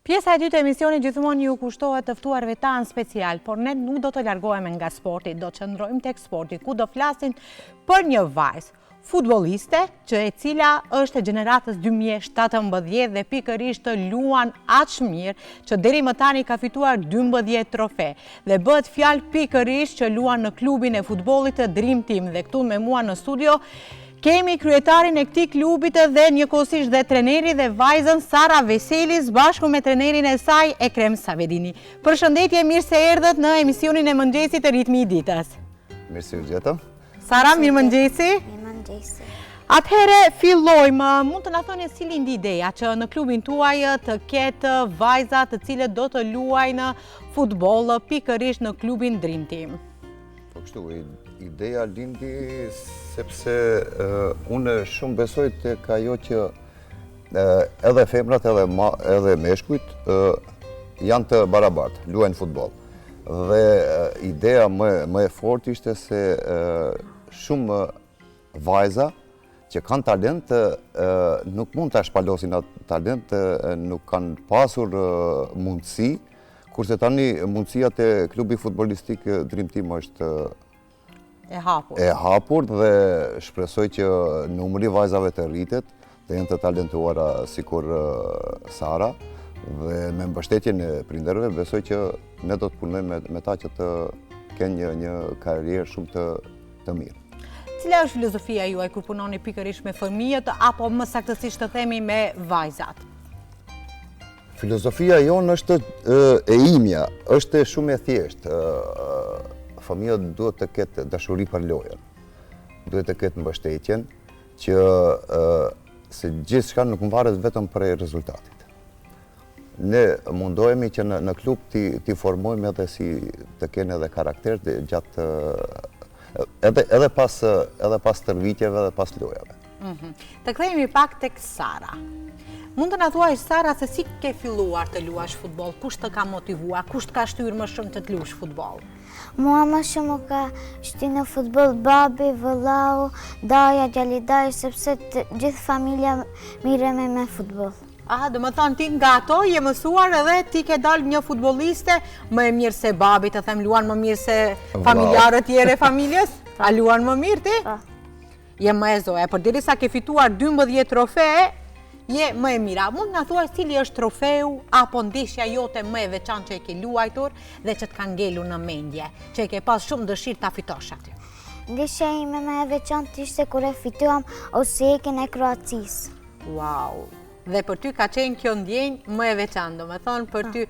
Pjesa e dytë e emisionit gjithmonë ju kushtohet të ftuarve tanë special, por ne nuk do të largohemi nga sporti, do të qëndrojmë tek sporti, ku do flasim për një vajzë futbolliste që e cila është e gjeneratës 2017 dhe pikërisht luan aq mirë që deri më tani ka fituar 12 trofe dhe bëhet fjalë pikërisht që luan në klubin e futbollit të Dream Team dhe këtu me mua në studio Kemi kryetarin e këtij klubit dhe njëkohësisht dhe treneri dhe vajzën Sara Veseli së bashku me trenerin e saj Ekrem Savedini. Përshëndetje, mirë se erdhët në emisionin e mëngjesit të Ritmi i Ditës. Mirë se ju gjetëm. Sara, mirëmëngjesi. Mirëmëngjesi. Atëherë fillojmë, mund të na thoni si lindi ideja që në klubin tuaj të ketë vajza të cilët do të luajnë futboll pikërisht në klubin Dream Team. Po kështu, ideja lindi sepse unë shumë besoj tek ajo që edhe femrat edhe, edhe meshkujt janë të barabartë, luajnë futboll. Dhe ideja më, më e fortë ishte se shumë vajza që kanë talent nuk mund ta shpalosin atë talent, nuk kanë pasur mundësi, kurse tani mundësia te klubi futbolistik Dream Team është e hapur. E hapur dhe shpresoj që numri i vajzave të rritet, të jenë të talentuara sikur Sara dhe me mbështetjen e prindërve besoj që ne do të punojmë me, me ta që të kenë një, një karrierë shumë të të mirë. Cila është filozofia juaj kur punoni pikërisht me fëmijët apo më saktësisht të themi me vajzat? Filozofia jonë është e imja, është shumë e thjeshtë. Fëmijët duhet të ketë dashuri për lojën. Duhet të ketë mbështetjen që se gjithçka nuk mvaret vetëm prej rezultatit. Ne mundohemi që në, në klub t'i, t'i formojmë edhe si të kenë edhe karakter gjatë edhe, edhe pas, edhe pas stërvitjeve dhe pas lojave. Mm -hmm. Të kthehemi pak tek Sara. Mund të na thuash Sara se si ke filluar të luash futboll, kush të ka motivuar, kush të ka shtyrë më shumë të të luash futboll? Mua më shumë më ka shty në futboll babi, vëllau, daja, djali dajës, sepse të gjithë familja mirremi me futboll. Aha, domethënë ti nga ato je mësuar edhe ti ke dalë një futbolliste më e mirë se babi, të them luan më mirë se familjarët tjerë e familjes? A luan më mirë ti? Po. Je më e zoja, përderisa ke fituar 12 trofe, je më e mira. Mund të na thuash cili është trofeu apo ndeshja jote më e veçantë që e ke luajtur dhe që të ka ngelur në mendje, që e ke pas shumë dëshirë ta fitosh aty? Ndeshja ime më e veçantë ishte kur e fituam Osijekin e Kroacisë. Wow! Dhe për ty ka qenë kjo ndjenjë më e veçantë, domethënë për ty.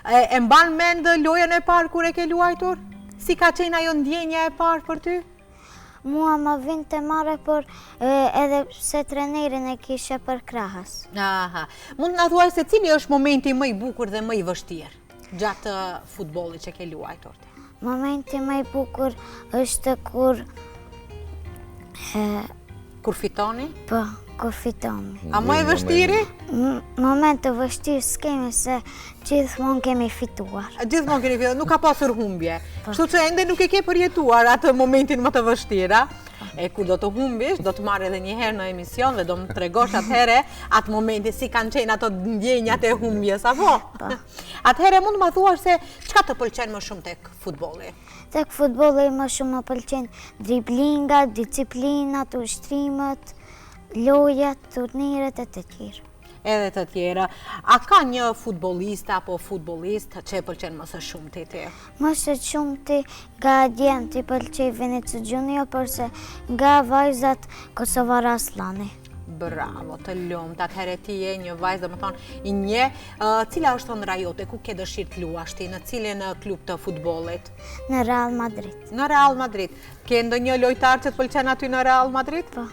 E, e mban mend lojën e parë kur e ke luajtur? Si ka qenë ajo ndjenja e parë për ty? Mua më vinte marre, por edhe pse trenerin e kisha përkrahës. Aha. Mund të na thuash se cili është momenti më i bukur dhe më i vështirë gjatë futbollit që ke luajtur ti? Momenti më i bukur është kur... Kur fitoni? Po, kur fitoni. A më i vështiri? Moment të vështirë s'kemi se gjithmonë kemi fituar. Gjithmonë kemi fituar, nuk ka pasur humbje. Po. Kështu që ende nuk e ke përjetuar atë momentin më të vështirë, a? E kur do të humbish, do të marr edhe një herë në emision dhe do më tregosh atëherë atë momentin si kanë qenë ato ndjenjat e humbjes, apo? Po. Atëherë mund të ma thuash se çka të pëlqen më shumë tek futbolli? Tek futbolli më shumë më pëlqen driblingat, disiplinat, ushtrimet, lojat, turniret e të tjera. Edhe të tjera. A ka një futbollist apo futbollist që e pëlqen më së shumti ti? Më së shumti nga djemtë i pëlqej Vinicius Junior, porse nga vajzat Kosovare Asllani. Bravo, të lumtë, atëherë ti je një vajzë, domethënë, i një, cila është ëndrra jote, ku ke dëshirë të luash ti, në cilin klub të futbollit? Në Real Madrid. Në Real Madrid. Ke ndonjë lojtar që të pëlqen aty në Real Madrid? Po.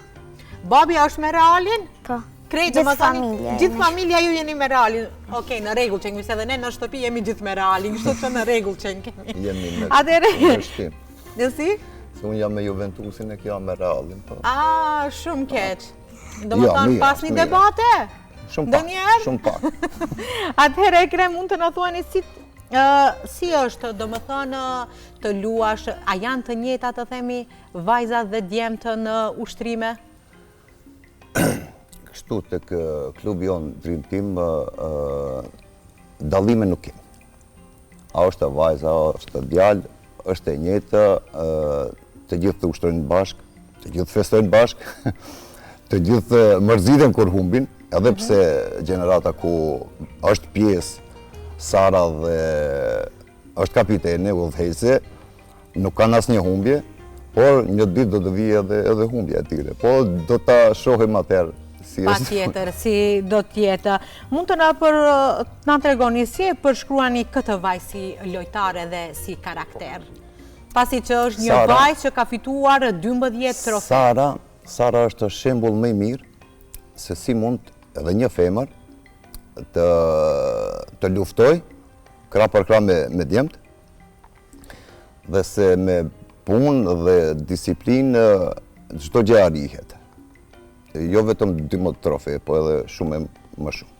Babi është me Realin? Po. Krejt, Gjithë familja Gjithë familja ju jeni me Realin. Okej, në rregull që kemi, edhe ne në shtëpi jemi gjithë me Realin, kështu që në rregull që kemi. Jemi me Atëherë, Në si? Se unë jam me Juventusin e kjo me Realin, po. A, shumë keq. Do më jo, thonë, pas një debate? Shumë pak, shumë pak. Atëherë, Ekrem, mund të na thuani si, si është, do më thonë, të luash, a janë të njëjta të themi vajzat dhe djemtë në ushtrime? Kështu, tek klubi jonë Dream Team, Dallime nuk kemi. A është vajza, a është djalë, është e njëjtë, të gjithë të ushtrojnë bashkë, të gjithë festojnë bashkë, të gjithë mërziten kur humbin, edhe mhm. pse gjenerata ku është pjesë Sara dhe është kapitene, udhëheqëse, nuk kanë asnjë humbje, por një ditë do të vijë edhe, edhe humbja e tyre. Po do ta shohim atëherë si është. Patjetër, si do të jetë. Mund të na për të na tregoni si e përshkruani këtë vajzë si lojtare dhe si karakter. Pasi që është një vajzë që ka fituar 12 trofe. Sara, Sara është shembull më i mirë se si mund edhe një femër të të luftojë krah për krah me me djemtë dhe se me punë dhe disiplinë çdo gjë arrihet. Jo vetëm 12 trofe, po edhe shumë më shumë.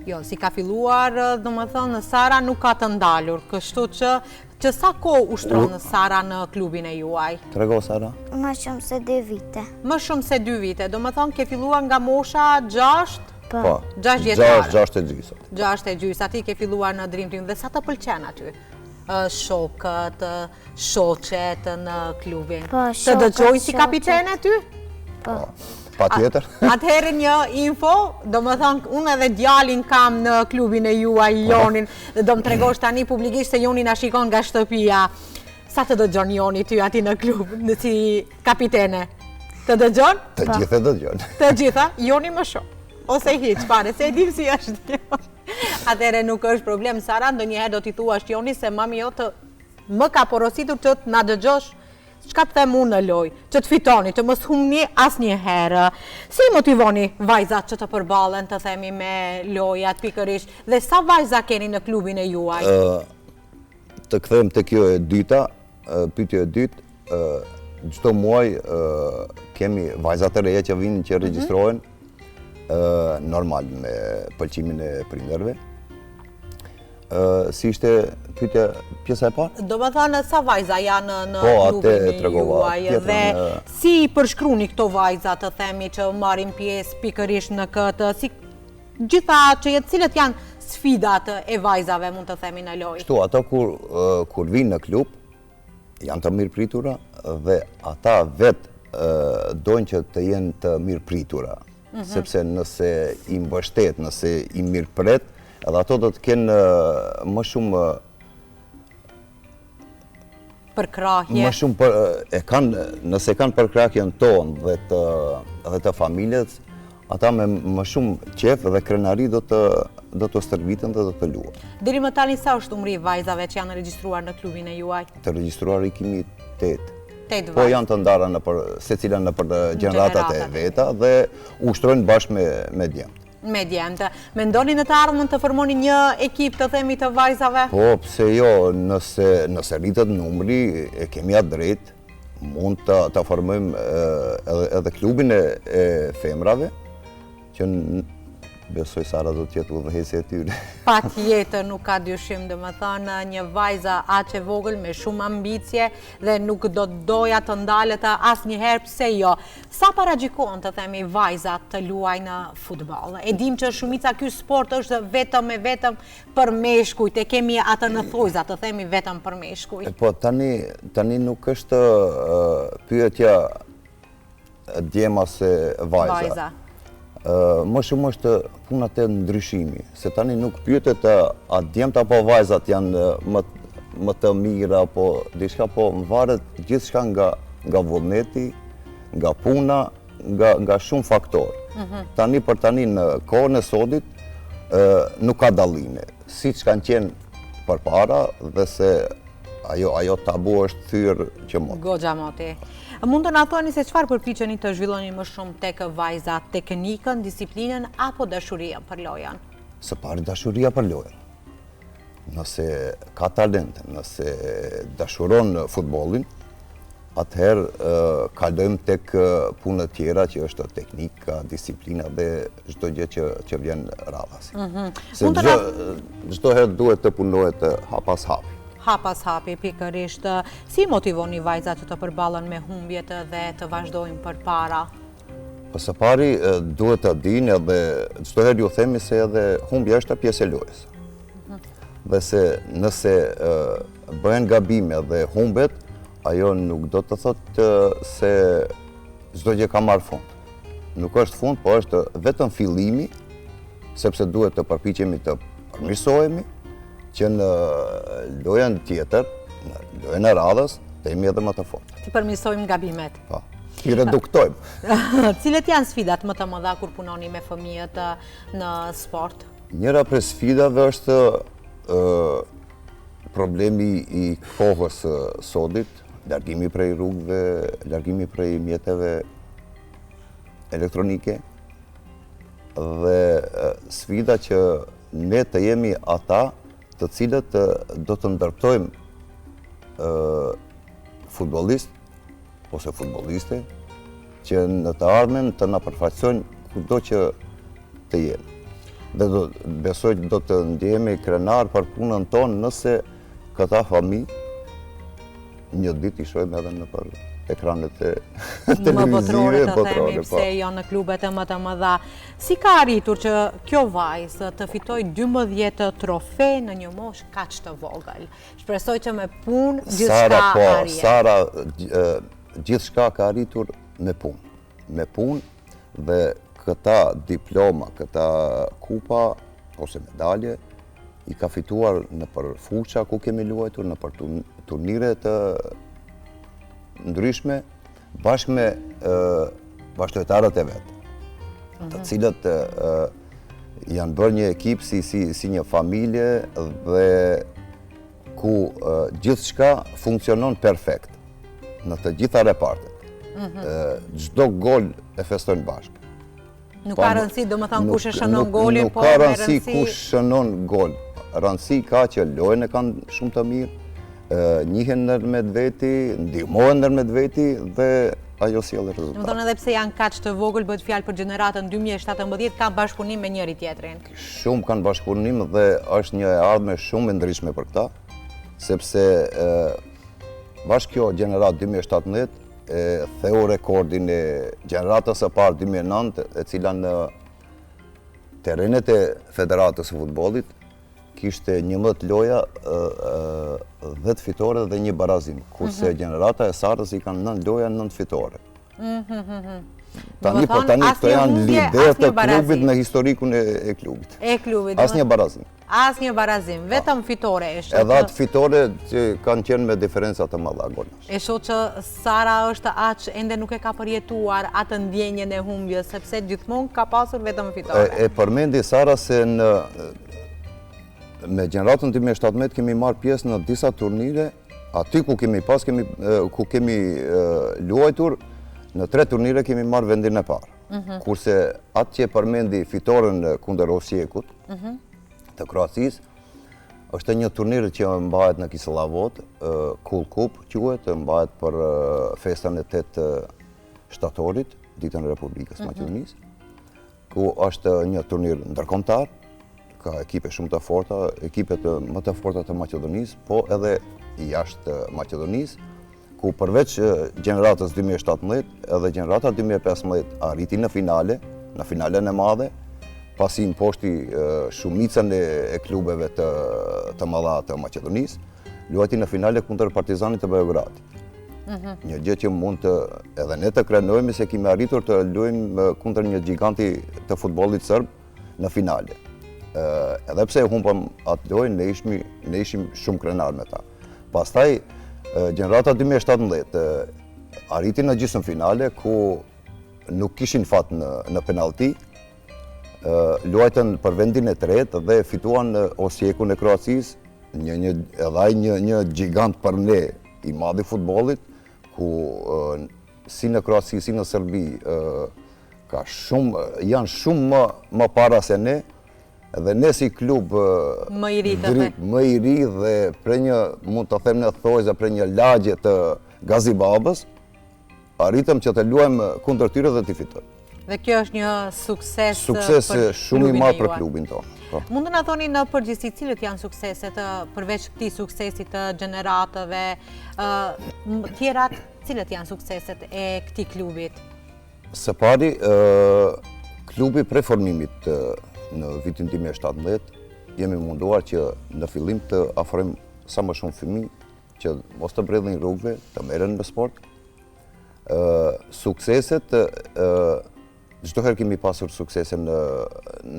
Jo, si ka filluar, domethënë, Sara nuk ka të ndalur, kështu që, që sa kohë ushtron Sara në klubin e juaj? Trego, Sara? Më shumë se dy vite. Më shumë se dy vite, domethënë, ke filluar nga mosha 6? Po. po. 6 vjeçare. 6, 6 e gjysë. 6 e gjysë, aty ke filluar në Dream Team, dhe sa të pëlqen aty? Shokët, shoqet në klubin. Po, të dëgjojnë si kapitene ty? Po. Patjetër. Atëherë një info, domethënë, unë edhe djalin kam në klubin e juaj, po. Jonin, dhe do më tregosh tani publikisht se Joni na shikon nga shtëpia. Sa të dëgjon Joni ty aty në klub, në si kapitene? Të dëgjon? Të po. gjithë e dëgjon. Të gjitha, Joni më shumë. Ose hiç, pare, se e dim si është. Atëherë nuk është problem, Sara, ndonjëherë do t'i thuash Joni se mami jote Më ka porositur që të na dëgjosh çka të them unë në lojë, që të fitoni, të mos humbni asnjëherë. Si i motivoni vajzat që të përballen, të themi, me lojat pikërisht dhe sa vajza keni në klubin e juaj? Të kthehem te kjo e dyta, pyetja e dytë, çdo muaj kemi vajza të reja që vijnë që mhm. regjistrohen normal me pëlqimin e prindërve. Si ishte pyetja pjesa e parë? Domethënë, sa vajza janë në po, klubin juaj dhe si i përshkruni këto vajza të themi që marrin pjesë pikërisht në këtë, si gjitha që jetë, cilët janë sfidat e vajzave mund të themi në lojë? Kështu, ato kur, kur vijnë në klub, janë të mirëpritura dhe ata vetë dojnë që të jenë të mirëpritura. Mhm. Sepse nëse i mbështet, nëse i mirëpret, edhe ato do të kenë më shumë përkrahje. Më shumë për, e kanë, nëse kanë përkrahjen tonë dhe të, dhe të familjes, ata me më shumë qejf dhe krenari do të do të stërviten dhe do të luajnë. Deri më tani sa është numri i vajzave që janë regjistruar në klubin e juaj? Të regjistruar i kemi 8. 8 Po janë të ndara nëpër, secila nëpër gjeneratat e veta dhe ushtrojnë bashkë me, me djemtë. Me djemtë. Mendoni në të ardhmen të formoni një ekip të themi të vajzave? Po, pse jo, nëse, nëse rritet numri, e kemi atë drejt, mund të, të formojmë edhe, edhe klubin e, e femrave, që besoj Sara do të jetë udhëheqëse e tyre. Patjetër, nuk ka dyshim, domethënë, një vajza aq e vogël me shumë ambicie dhe nuk do të doja të ndalet asnjëherë, pse jo. Sa paragjykohen të themi vajzat të luajnë futboll? E dim që shumica ky sport është vetëm e vetëm për meshkujt, e kemi atë në thonjëza, të themi vetëm për meshkujt. Po, tani, tani nuk është pyetja djem ose vajza. Më shumë është puna te ndryshimi, se tani nuk pyetet a djemtë apo vajzat janë më, më të mira apo diçka, po varet gjithçka nga, nga vullneti, nga puna, nga, nga shumë faktorë. Mhm. Tani për tani në kohën e sodit, nuk ka dallime, siç kanë qenë përpara dhe se ajo, ajo tabu është thyer që moti. Goxha moti. Mund të na thoni se çfarë përpiqeni të zhvilloni më shumë tek vajzat, teknikën, disiplinën apo dashurinë për lojën? Së pari dashuria për lojën. Nëse ka talent, nëse dashuron futbollin, atëherë kalojmë tek punët tjera që është teknika, disiplina dhe çdo gjë që që vjen radhazi. Mhm. Se çdo herë duhet të punohet hap pas hapi. Hap pas hapi, pikërisht. Si motivoni vajzat që të përballen me humbjet dhe të vazhdojnë përpara? Po së pari duhet të dinë edhe çdo herë ju themi se edhe humbja është pjesë e lojës. Mhm. dhe se nëse bëhen gabime dhe humbet, ajo nuk do të thotë se çdo gjë ka marrë fund. Nuk është fund, po është vetëm fillimi, sepse duhet të përpiqemi të përmirësohemi, që në lojën tjetër, në lojën e radhës, të jemi edhe më të fortë. T'i përmirësojmë gabimet. Po, t'i reduktojmë. Cilat janë sfidat më të mëdha kur punoni me fëmijët në sport? Njëra prej sfidave është problemi i kohës së sodit, largimi prej rrugëve, largimi prej mjeteve elektronike, dhe sfida që ne të jemi ata të cilët do të ndërtojmë futbollistë ose futbolliste që në të ardhmen të na përfaqësojnë kudo që të jenë. Dhe do, besoj do të ndjehemi krenarë për punën tonë nëse këta fëmijë një ditë i shohim edhe nëpër ekranet e televizive, botërore, të themi, po. pse jo në klubet e më të mëdha. Si ka arritur që kjo vajzë të fitojë 12 trofe në një moshë kaq të vogël? Shpresoj që me punë gjithçka po, arrihet. Sara, gjithçka ka arritur me punë. Me punë dhe këta diploma, këta kupa ose medalje, i ka fituar nëpër fusha ku kemi luajtur, nëpër turnire të ndryshme, bashkë me bashkëlojtarët e vet, të mhm. cilët janë bërë një ekip si, si, si një familje dhe ku gjithçka funksionon perfekt në të gjitha repartet. Mhm. Çdo gol e festojnë bashkë. Nuk ka rëndësi, domethënë, kush e shënon golin, po me rëndësi... Nuk ka rëndësi kush shënon gol. Rëndësi ka që lojën e kanë shumë të mirë, njihen ndërmjet veti, ndihmohen ndërmjet veti dhe ajo sjell rezultat. Domethënë edhe pse janë kaq të vogël, bëhet fjalë për gjeneratën 2017, kanë bashkëpunim me njëri-tjetrin. Shumë kanë bashkëpunim dhe është një e ardhme shumë e ndritshme për këta, sepse bashkë kjo gjeneratë 2017, e theu rekordin e gjeneratës së parë 2009, e cila në terrenet e Federatës së Futbollit kishte 11 loja, 10 fitore dhe një barazim, kurse mhm. gjenerata e Sarës i kanë 9 loja, 9 fitore. Mhm, mhm, tani po tani këto janë liderë të klubit në historikun e klubit. E klubit. Asnjë barazim. Asnjë barazim, vetëm fitore e shoh. Edhe atë fitore që kanë qenë me diferenca të mëdha golash. E shoh që Sara është aq ende nuk e ka përjetuar atë ndjenjën e humbjes, sepse gjithmonë ka pasur vetëm fitore. E përmendi Sara se në me gjeneratën 2017 kemi marrë pjesë në disa turnire, aty ku kemi pas, kemi, ku kemi luajtur, në tre turnire kemi marrë vendin e parë. Mhm. Kurse atë që e përmendi fitoren kundër Osijekut, mhm. të Kroacisë, është një turnir që mbahet në Kisella Vodë, Cool Cup quhet, mbahet për festën e 8 shtatorit, ditën e Republikës mhm. Maqedonisë, ku është një turnir ndërkombëtar, ka ekipe shumë të forta, ekipet më të forta të Maqedonisë, po edhe jashtë Maqedonisë, ku përveç gjeneratës 2017, edhe gjenerata 2015 arriti në finale, në finalen e madhe, pasi mposhti shumicën e klubeve të, të mëdha të Maqedonisë, luajti në finale kundër Partizanit të Beogradit. Mhm. Një gjë që mund të edhe ne të krenohemi se kemi arritur të luajmë kundër një gjiganti të futbollit serb në finale. Edhe pse e humbëm atë lojë, ne ishim, ne ishim shumë krenarë me ta. Pastaj, gjenerata 2017 arriti në gjysmëfinale, ku nuk kishin fat në, në penalti, luajtën për vendin e tretë dhe fituan Osijekun e Kroacisë, një, një, edhe ai një, një gjigant për ne i madh i futbollit, ku si në Kroaci, si në Serbi, ka shumë, janë shumë më, më para se ne, Dhe ne si klub më i ri të më i ri dhe prej një mund të them në thojza prej një lagje të Gazi Babës, arritëm që të luajmë kundër tyre dhe t'i fitojmë. Dhe kjo është një sukses Sukses shumë i madh për klubin tonë. Po. Mund të na thoni në përgjithësi cilët janë sukseset përveç këtij suksesi të gjeneratave, tjerat, cilët janë sukseset e këtij klubit? Së pari, klubi prej formimit në vitin 2017, jemi munduar që në fillim të afrojmë sa më shumë fëmijë që mos të bredhin rrugëve, të merren me sport. Sukseset, çdo herë kemi pasur suksese në,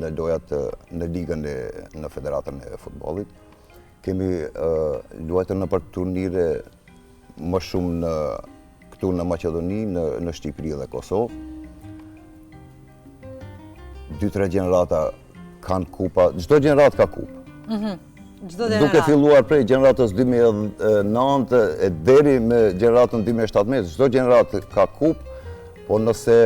në lojat në ligën e, në federatën e futbollit. Kemi luajtur nëpër turnire më shumë në këtu në Maqedoni, në, në Shqipëri dhe Kosovë. 2-3 gjenerata kanë kupa, çdo gjeneratë ka kupë. Mhm. Çdo gjeneratë. Duke filluar prej gjeneratës 2009 e deri me gjeneratën 2017, çdo gjeneratë ka kupë, po nëse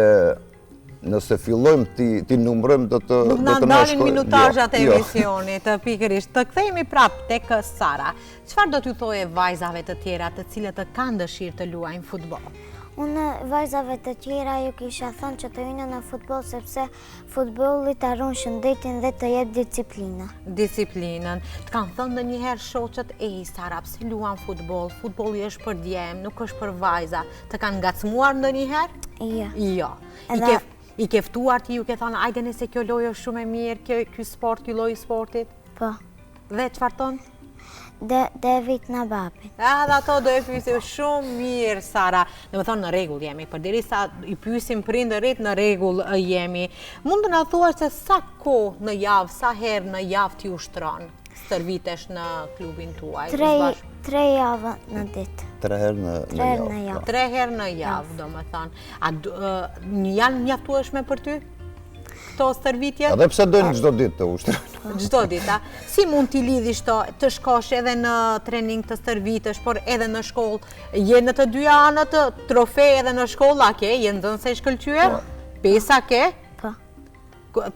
nëse fillojmë t'i t'i numërojmë do të do të na ndalin minutazhat e jo. emisionit, pikërisht. Të kthehemi prapë tek Sara. Çfarë do t'ju thoje vajzave të tjera të cilët kanë dëshirë të luajnë futboll? Unë vajzave të tjera ju kisha thënë që të hyjnë në futboll sepse futbolli ta ruan shëndetin dhe të jep disiplinë. Disiplinën. Të kanë thënë ndonjëherë shoqet, ej Sara, pse luan futboll? Futbolli është për djem, nuk është për vajza. Të kanë ngacmuar ndonjëherë? Jo. Jo. I ke i ke ftuar ti ju ke thënë, ajde nëse kjo lojë është shumë e mirë, kjo ky sport, ky lloj i sportit? Po. Dhe çfarë thonë? Dhe, dhe vitna babin. A, dhe ato do e pysim shumë mirë, Sara. Domethënë, në rregull jemi, përderisa i pysim prindërit, në rregull jemi. Mund të na thuash se sa kohë në javë, sa herë në javë ti ushtron, stërvitesh në klubin tuaj? Tre, tre javë në ditë. Tre herë në, në javë. Po. Tre herë në javë, domethënë. A janë mjaftueshme për ty? Këto stërvitje? Edhe pse dojnë çdo ditë të ushtrojnë. Çdo ditë, a? Si mund t'i lidhish to, të shkosh edhe në trening të stërvitesh, por edhe në shkollë? Je në të dyja anët, trofe edhe në shkollë, a ke? Je nxënëse e shkëlqyer? Po. Pesa ke? Po.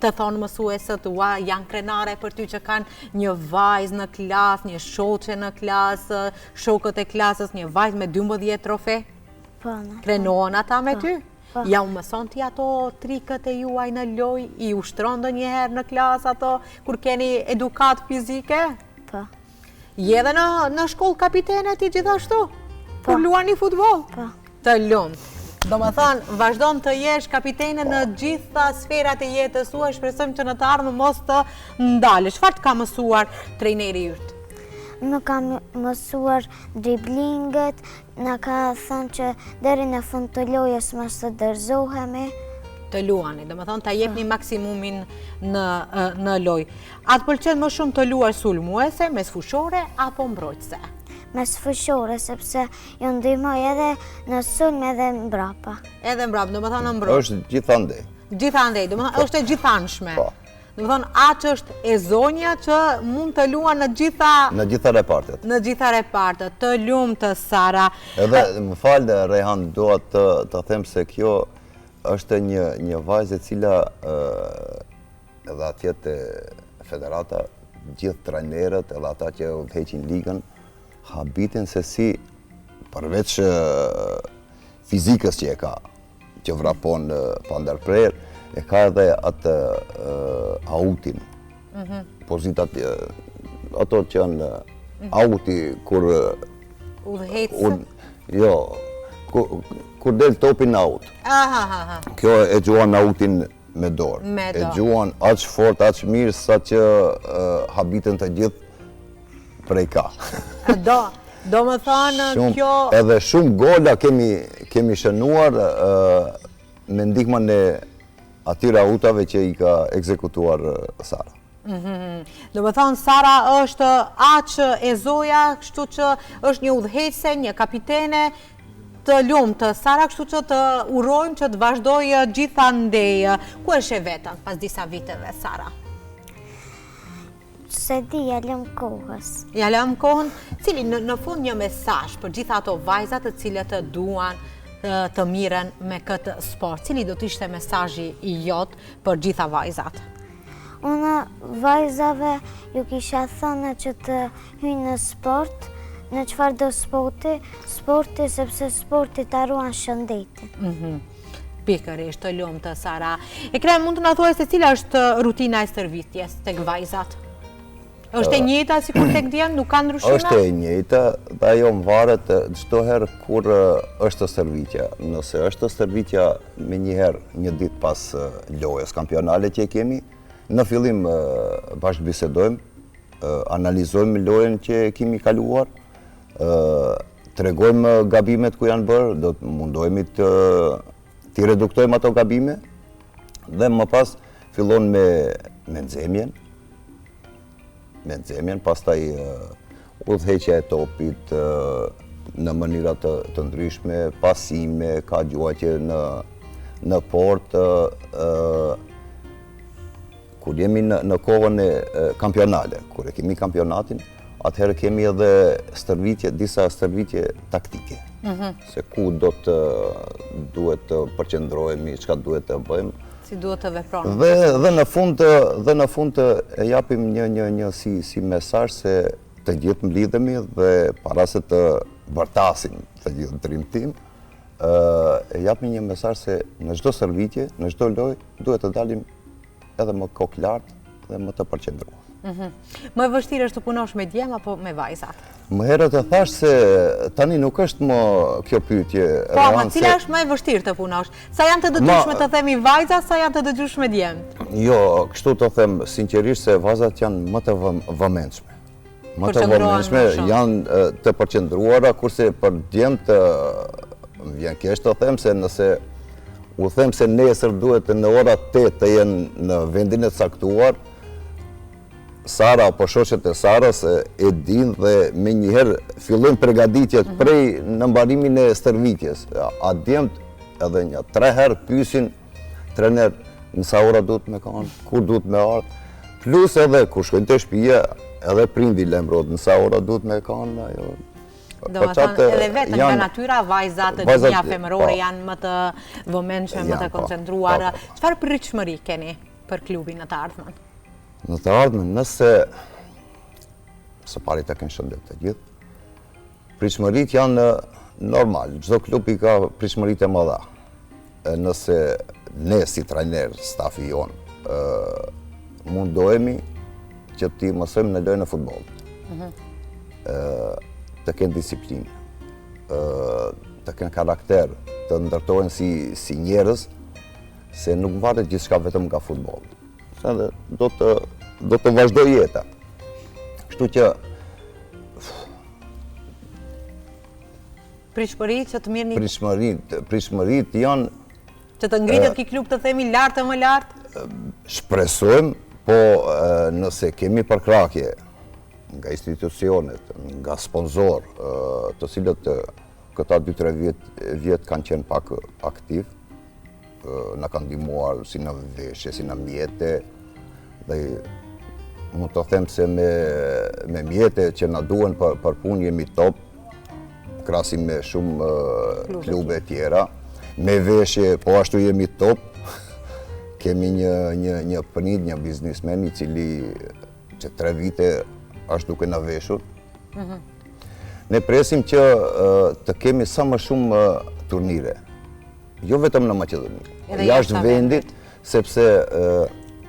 Të thonë mësueset, ua, janë krenare për ty që kanë një vajzë në klasë, një shoqe në klasë, shokët e klasës, një vajzë me 12 trofe? Po, Krenohen ata me po. ty? Po. Ja u mëson ti ato trikët e juaj në lojë, i ushtron ndonjëherë në klasë ato, kur keni edukatë fizike? Po. Je edhe në, në shkollë kapitene ti gjithashtu? Po. Kur luani futboll? Po. Të lumtë. Domethënë, vazhdon të jesh kapitene në gjitha sferat e jetës suaj, shpresojmë që në të ardhmen mos të ndalësh. Çfarë të ka mësuar trajneri yt? Më ka mësuar driblinget, Na ka thënë që deri në fund të lojës mos të dorëzohemi. Të luani, domethënë ta jepni po. maksimumin në, në lojë. A të pëlqen më shumë të luash sulmuese, mesfushore apo mbrojtëse? Mesfushore, sepse ju ndihmoj edhe në sulm edhe mbrapa. Edhe mbrapa, domethënë në mbrojtje. është gjithandej. Gjithandej, domethënë po. është e gjithanshme. Po. Domethënë, aq është e zonja që mund të luan në gjitha... Në gjitha repartet. Në gjitha repartet. Të lumtë, Sara. Edhe, më fal, Rehan, dua të, të them se kjo është një, një vajzë e cila edhe atje te federata, gjithë trajnerët edhe ata që udhëheqin ligën, habiten se si përveç fizikës që e ka, që vrapon pa ndërprerë, e ka edhe atë autin. Mhm. Pozitat, ato që janë mhm. auti kur... Udhëheqëse? Jo, kur del topi në aut. Kjo e gjuan autin me dorë. Me dorë. E gjuan aq fort, aq mirë, sa që habiten të gjithë prej ka. Do, domethënë kjo... Edhe shumë gola kemi, kemi shënuar me ndihmën e atyre autave që i ka ekzekutuar Sara. Mhm. Domethënë, Sara është aq e zoja, kështu që është një udhëheqëse, një kapitene, të lumtë, Sara, kështu që të urojmë që të vazhdojë gjithandej. Ku e sheh veten pas disa viteve, Sara? S'e di, ja lëmë kohës. Ja lëmë kohën, cili në, në fund një mesazh për gjitha ato vajza të cilët duan të merren me këtë sport. Cili do të ishte mesazhi i jot për gjitha vajzat? Unë vajzave ju kisha thënë që të hyjnë në sport, në çfarëdo sporti, sporti sepse sporti ta ruan shëndetin. Mm -hmm. Pikërisht, të lumtë, Sara. Ekrem, mund të na thuash se cila është rutina e stërvitjes tek vajzat? Është e njëjta sikur tek djemtë, nuk ka ndryshime? Është e njëjta, dhe ajo varet çdo herë kur është stërvitja. Nëse është stërvitja menjëherë një ditë pas lojës kampionale që e kemi, në fillim bashkëbisedojmë. Analizojmë lojën që kemi kaluar, tregojmë gabimet ku janë bërë, do të mundohemi të t'i reduktojmë ato gabime dhe më pas fillon me me nxemjen, me nxemjen, pastaj udhëheqja e topit në mënyra të, të ndryshme, pasime, ka gjuajtje në në portë, kur jemi në, në kohën e kampionale, kur e kemi kampionatin, atëherë kemi edhe stërvitje, disa stërvitje taktike. Mhm. Se ku do të duhet të përqendrohemi, çka duhet të bëjmë. Si duhet të veprojmë. Dhe, dhe në fund dhe në fund e japim një një një si si mesazh se të gjithë mblidhemi dhe para se të bërtasim të gjithë Dream Team, e japim një mesazh se në çdo stërvitje, në çdo lojë duhet të dalim edhe më kokë lart dhe më të përqendruar. Mhm. Më e vështirë është të punosh me djem apo me vajzat? Më herët e thashë se tani nuk është më kjo pyetje. Po, ama cila është më e vështirë të punosh? Sa janë të dëgjueshme të themi vajzat, sa janë të dëgjueshme djemtë? Jo, kështu të them sinqerisht se vajzat janë më të vëmendshme. Më të vëmendshme janë të përqendruara, kurse për djemtë më vjen keq të them se nëse u them se nesër duhet në ora 8 të jenë në vendin e caktuar, Sara apo shoqet e Sarës e din dhe menjëherë fillojnë pregaditjet mhm. prej në mbarimin e stërvitjes. A djemtë edhe një tre herë pysin trener në sa ora duhet me kanë, kur duhet me ardhë, plus edhe kur shkojnë te shpia, edhe prindi lajmërohet në sa ora duhet me kanë, ajo. Domethënë, edhe vetë nga natyra, vajzat, gjinia femërore po. janë më të vëmendshme, më të po. koncentruara. Po, Çfarë pritshmëri keni për klubin në të ardhmen? Në të ardhmen, nëse së pari të kenë shëndet të gjithë, Pritshmëritë janë normal, çdo klub i ka pritshmëritë e mëdha. Nëse ne si trajner, stafi jonë, mundohemi që t'i mësojmë në lojën e futbollit. Mhm. Të kenë disiplinë, të kenë karakter, të ndërtohen si, si njerëz, se nuk varet gjithçka vetëm nga futbolli. Se dhe do të, do të vazhdojë jeta. Kështu që Pritshmëritë që të mirë një... Pritshmëritë, pritshmëritë janë... Që të ngritet ky klub të themi lart e më lart? Shpresojmë, po nëse kemi përkrahje nga institucionet, nga sponsorë, të cilët këta 2-3 vjet, vjet kanë qenë pak aktiv, na kanë ndihmuar si në veshje, si në mjete, dhe mund të them se me, me mjete që na duhen për, për punë jemi top, krahasim me shumë klube tjera, me veshje po ashtu jemi top, kemi një, një, një prind, një biznismen i cili që tre vite është duke na veshur. Mhm. Ne presim që të kemi sa më shumë turnire, Jo vetëm në Maqedoni, jashtë vendit, sepse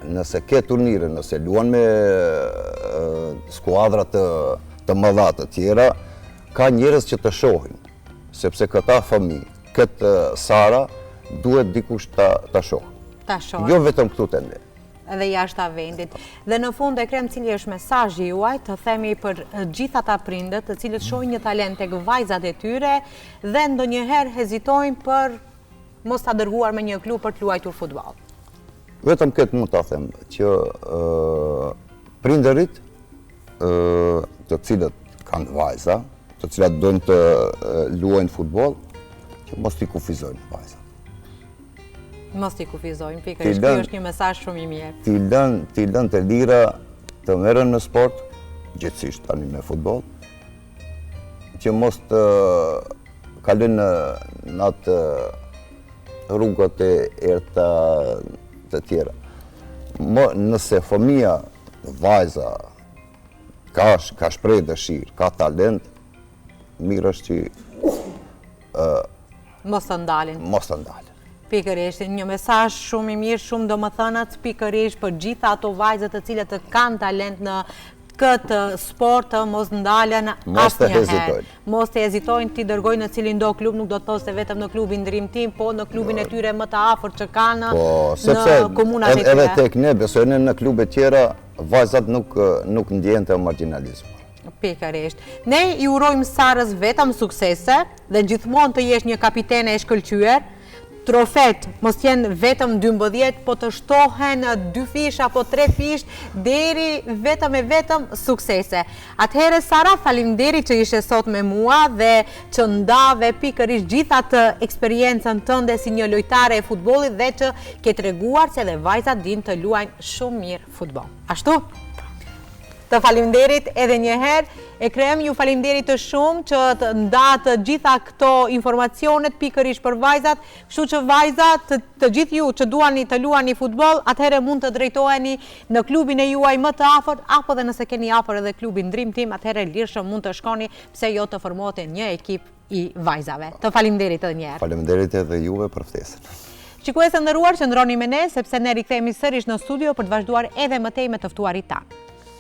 nëse ke turnire, nëse luan me skuadra të, të mëdha të tjera, ka njerëz që të shohin, sepse këta fëmijë, këtë Sara, duhet dikush ta, ta shohë. Ta shohë. Jo vetëm këtu te ne. Edhe jashtë vendit. Dhe në fund Ekrem cili është mesazhi juaj, të themi për gjithë ata prindër, të cilët shohin një talent tek vajzat e tyre dhe ndonjëherë hezitojnë për mos ta dërguar me një klub për të luajtur futboll. Vetëm këtë mund ta them, që prindërit të cilët kanë vajza, të cilat dojnë të luajnë futboll, që mos t'i kufizojnë vajzat. Mos t'i kufizojnë, pikërisht, ky është një mesazh shumë i mirë. T'i lënë, t'i lënë të lira të merren në sport, gjithsesi tani me futboll, që mos të kalojnë në, në atë rrugët e errëta të tjera. Më, nëse fëmija, vajza, ka, ka shpreh dëshirë, ka talent, mirë është që Mos të ndalin. Mos të ndalin. Pikërisht, një mesazh shumë i mirë, shumë domethënës, pikërisht për gjitha ato vajzat të cilat kanë talent në këtë sport të mos ndalen asnjëherë. Mos të hezitojnë t'i dërgojnë në cilindo klub, nuk do të thotë se vetëm në klubin Dream Team, po në klubin e tyre më të afërt që kanë po, në komunat e tyre. Edhe tek ne, besoj në klube tjera, vajzat nuk, nuk ndjehen të marginalizuar. Pikërisht. Ne i urojmë Sarës vetëm suksese dhe gjithmonë të jesh një kapitene e shkëlqyer, trofet mos jenë vetëm 12, po të shtohen dyfish apo trefish deri vetëm e vetëm suksese. Atëherë Sara, faleminderit që ishe sot me mua dhe që ndave pikërisht gjithë atë eksperiencën tënde si një lojtare e futbollit dhe që ke treguar se edhe vajzat dinë të luajnë shumë mirë futboll. Ashtu? Të faleminderit edhe një herë. Ekrem, ju faleminderit shumë që të ndatë gjitha këto informacionet pikërisht për vajzat, kështu që vajzat të, të gjithë ju që duani të luani futboll, atëherë mund të drejtoheni në klubin e juaj më të afërt apo dhe nëse keni afër edhe klubin Dream Team, atëherë lirshëm mund të shkoni, pse jo të formohet një ekip i vajzave. Të faleminderit edhe një herë. Faleminderit edhe juve për ftesën. Shikues të nderuar, qëndroni me ne sepse ne rikthehemi sërish në studio për të vazhduar edhe më tej me të ftuarit tanë.